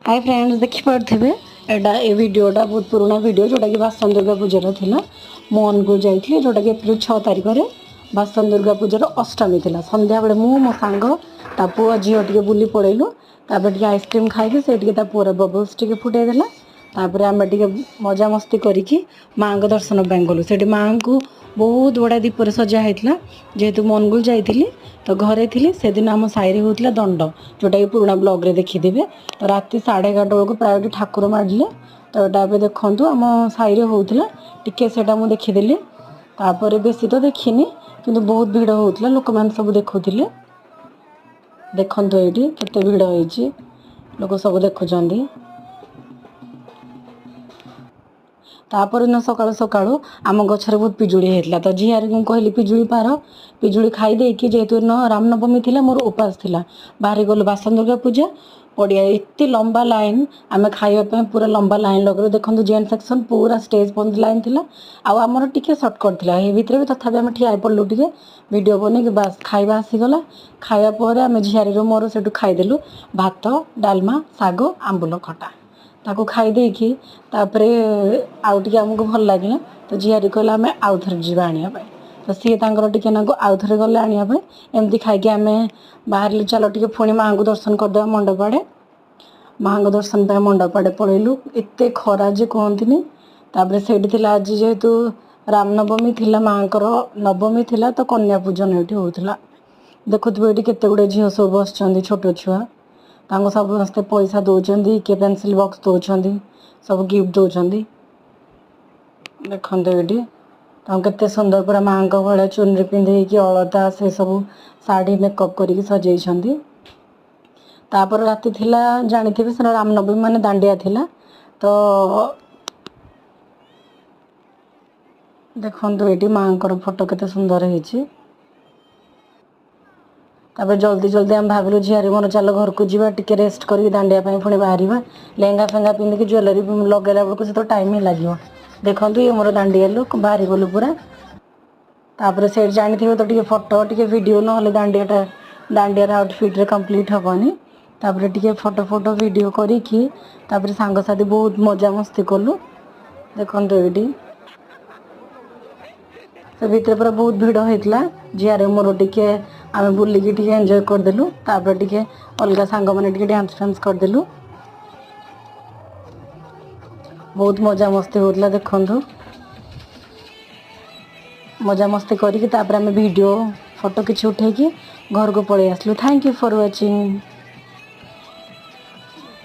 High friends, ଦେଖିପାରୁଥିବେ ଏଇଟା ଏ ଭିଡ଼ିଓଟା ବହୁତ ପୁରୁଣା ଭିଡ଼ିଓ, ଯେଉଁଟାକି ବାସନ ଦୁର୍ଗା ପୂଜାର ଥିଲା। ମୁଁ ଅନୁଗୁଳ ଯାଇଥିଲି, ଯେଉଁଟାକି ଏପ୍ରିଲ 6 ତାରିଖରେ ବାସନ ଦୁର୍ଗା ପୂଜାର ଅଷ୍ଟମୀ ଥିଲା। ସନ୍ଧ୍ୟାବେଳେ ମୁଁ, ମୋ ସାଙ୍ଗ, ତା ପୁଅ, ଝିଅ ଟିକେ ବୁଲି ପଳେଇଲୁ। ତାପରେ ଟିକେ ଆଇସ୍କ୍ରିମ୍ ଖାଇକି ସେ ଟିକେ ତା ପୁଅର ବବଲ୍ସ ଟିକେ ଫୁଟେଇ ଦେଲା। ତାପରେ ଆମେ ଟିକେ ମଜାମସ୍ତି କରିକି ମାଆଙ୍କ ଦର୍ଶନ ପାଇଁ ଗଲୁ। ସେଠି ମାଆଙ୍କୁ ବହୁତ ବଢ଼ିଆ ଦୀପରେ ସଜା ହେଇଥିଲା। ଯେହେତୁ ମୁଁ ଅନୁଗୁଳ ଯାଇଥିଲି ତ ଘରେ ଥିଲି। ସେଦିନ ଆମ ସାହିରେ ହେଉଥିଲା ଦଣ୍ଡ, ଯେଉଁଟାକି ପୁରୁଣା ବ୍ଲଗ୍ରେ ଦେଖିଥିବେ। ତ ରାତି 11:30 ବେଳକୁ ପ୍ରାୟ ଏଠି ଠାକୁର ମାଡ଼ିଲେ। ତ ଏଇଟା ଏବେ ଦେଖନ୍ତୁ, ଆମ ସାହିରେ ହେଉଥିଲା, ଟିକେ ସେଇଟା ମୁଁ ଦେଖିଦେଲି। ତାପରେ ବେଶୀ ତ ଦେଖିନି, କିନ୍ତୁ ବହୁତ ଭିଡ଼ ହେଉଥିଲା, ଲୋକମାନେ ସବୁ ଦେଖୁଥିଲେ। ଦେଖନ୍ତୁ ଏଇଠି କେତେ ଭିଡ଼ ହେଇଛି, ଲୋକ ସବୁ ଦେଖୁଛନ୍ତି। ତାପରଦିନ ସକାଳୁ ସକାଳୁ ଆମ ଗଛରେ ବହୁତ ପିଜୁଳି ହେଇଥିଲା। ତ ଝିଆରୀକୁ କହିଲି ପିଜୁଳି ପାର। ପିଜୁଳି ଖାଇ ଦେଇକି, ଯେହେତୁ ଦିନ ରାମନବମୀ ଥିଲା, ମୋର ଉପାସ ଥିଲା, ବାହାରି ଗଲୁ ବାସନ ଦୁର୍ଗା ପୂଜା ପଡ଼ିଆ। ଏତେ ଲମ୍ବା ଲାଇନ୍, ଆମେ ଖାଇବା ପାଇଁ ପୁରା ଲମ୍ବା ଲାଇନ୍ ଲଗେଇଲୁ। ଦେଖନ୍ତୁ, ଜେଣ୍ଟ ସେକ୍ସନ୍ ପୁରା ଷ୍ଟେଜ୍ ପର୍ଯ୍ୟନ୍ତ ଲାଇନ୍ ଥିଲା ଆଉ ଆମର ଟିକେ ସର୍ଟକଟ୍ ଥିଲା। ଏ ଭିତରେ ବି ତଥାପି ଆମେ ଠିଆ ପଡ଼ିଲୁ ଟିକେ ଭିଡ଼ିଓ ବନେଇକି। ବାସ୍, ଖାଇବା ଆସିଗଲା। ଖାଇବା ପରେ ଆମେ ଝିଆରୀର ମୋର ସେଠୁ ଖାଇଦେଲୁ ଭାତ, ଡାଲମା, ଶାଗ, ଆମ୍ବୁଲ ଖଟା। ତାକୁ ଖାଇ ଦେଇକି ତାପରେ ଆଉ ଟିକେ ଆମକୁ ଭଲ ଲାଗିଲା। ତ ଝିଆରୀ କହିଲା ଆମେ ଆଉ ଥରେ ଯିବା ଆଣିବା ପାଇଁ। ତ ସିଏ ତାଙ୍କର ଟିକେ ନାକୁ ଆଉ ଥରେ ଗଲେ ଆଣିବା ପାଇଁ। ଏମିତି ଖାଇକି ଆମେ ବାହାରିଲୁ, ଚାଲ ଟିକେ ପୁଣି ମାଆଙ୍କୁ ଦର୍ଶନ କରିଦେବା ମଣ୍ଡପ ଆଡ଼େ। ମାଆଙ୍କ ଦର୍ଶନ ପାଇଁ ମଣ୍ଡପ ଆଡ଼େ ପଳେଇଲୁ। ଏତେ ଖରା ଯେ କୁହନ୍ତିନି। ତାପରେ ସେଇଠି ଥିଲା, ଆଜି ଯେହେତୁ ରାମନବମୀ ଥିଲା, ମାଆଙ୍କର ନବମୀ ଥିଲା, ତ କନ୍ୟା ପୂଜନ ଏଇଠି ହେଉଥିଲା। ଦେଖୁଥିବେ ଏଇଠି କେତେ ଗୁଡ଼ିଏ ଝିଅ ସବୁ ବସିଛନ୍ତି, ଛୋଟ ଛୁଆ। ତାଙ୍କୁ ସମସ୍ତେ ପଇସା ଦେଉଛନ୍ତି, କିଏ ପେନସିଲ୍ ବକ୍ସ ଦେଉଛନ୍ତି, ସବୁ ଗିଫ୍ଟ ଦେଉଛନ୍ତି। ଦେଖନ୍ତୁ ଏଇଠି ତାଙ୍କୁ କେତେ ସୁନ୍ଦର ପୁରା ମାଆଙ୍କ ଭଳିଆ ଚୁନରି ପିନ୍ଧେଇକି, ଅଳତା, ସେ ସବୁ ଶାଢ଼ୀ, ମେକଅପ୍ କରିକି ସଜେଇଛନ୍ତି। ତାପରେ ରାତି ଥିଲା, ଜାଣିଥିବେ ସେଦିନ ରାମନବମୀ ମାନେ ଦାଣ୍ଡିଆ ଥିଲା। ତ ଦେଖନ୍ତୁ ଏଇଠି ମାଆଙ୍କର ଫଟୋ କେତେ ସୁନ୍ଦର ହେଇଛି। ତାପରେ ଜଲ୍ଦି ଜଲ୍ଦି ଆମେ ଭାବିଲୁ ଝିଆରୀ ମୋର, ଚାଲ ଘରକୁ ଯିବା, ଟିକେ ରେଷ୍ଟ କରିକି ଦାଣ୍ଡିଆ ପାଇଁ ପୁଣି ବାହାରିବା। ଲେହେଙ୍ଗା ଫେଙ୍ଗା ପିନ୍ଧିକି ଜୁଏଲାରୀ ଲଗେଇଲା ବେଳକୁ ସେ ତ ଟାଇମ୍ ହିଁ ଲାଗିବ। ଦେଖନ୍ତୁ, ଇଏ ମୋର ଦାଣ୍ଡିଆ ଲୁକ୍। ବାହାରି ଗଲୁ ପୁରା। ତାପରେ ସେଇଠି ଜାଣିଥିବେ ତ, ଟିକେ ଫଟୋ, ଟିକେ ଭିଡ଼ିଓ ନହେଲେ ଦାଣ୍ଡିଆଟା ଦାଣ୍ଡିଆର ଆଉଟଫିଟ୍ରେ କମ୍ପ୍ଲିଟ୍ ହେବନି। ତାପରେ ଟିକେ ଫଟୋ ଫଟୋ ଭିଡ଼ିଓ କରିକି ତାପରେ ସାଙ୍ଗସାଥି ବହୁତ ମଜାମସ୍ତି କଲୁ। ଦେଖନ୍ତୁ ଏଇଠି ସେ ଭିତରେ ପୁରା ବହୁତ ଭିଡ଼ ହେଇଥିଲା। ଝିଆରୀ ମୋର ଟିକେ ଆମେ ବୁଲିକି ଟିକେ ଏନ୍ଜୟ କରିଦେଲୁ। ତାପରେ ଟିକେ ଅଲଗା ସାଙ୍ଗମାନେ ଟିକେ ଡ୍ୟାନ୍ସ ଫ୍ୟାନ୍ସ କରିଦେଲୁ। ବହୁତ ମଜାମସ୍ତି ହେଉଥିଲା। ଦେଖନ୍ତୁ, ମଜାମସ୍ତି କରିକି ତାପରେ ଆମେ ଭିଡ଼ିଓ ଫଟୋ କିଛି ଉଠେଇକି ଘରକୁ ପଳେଇ ଆସିଲୁ। Thank you for watching.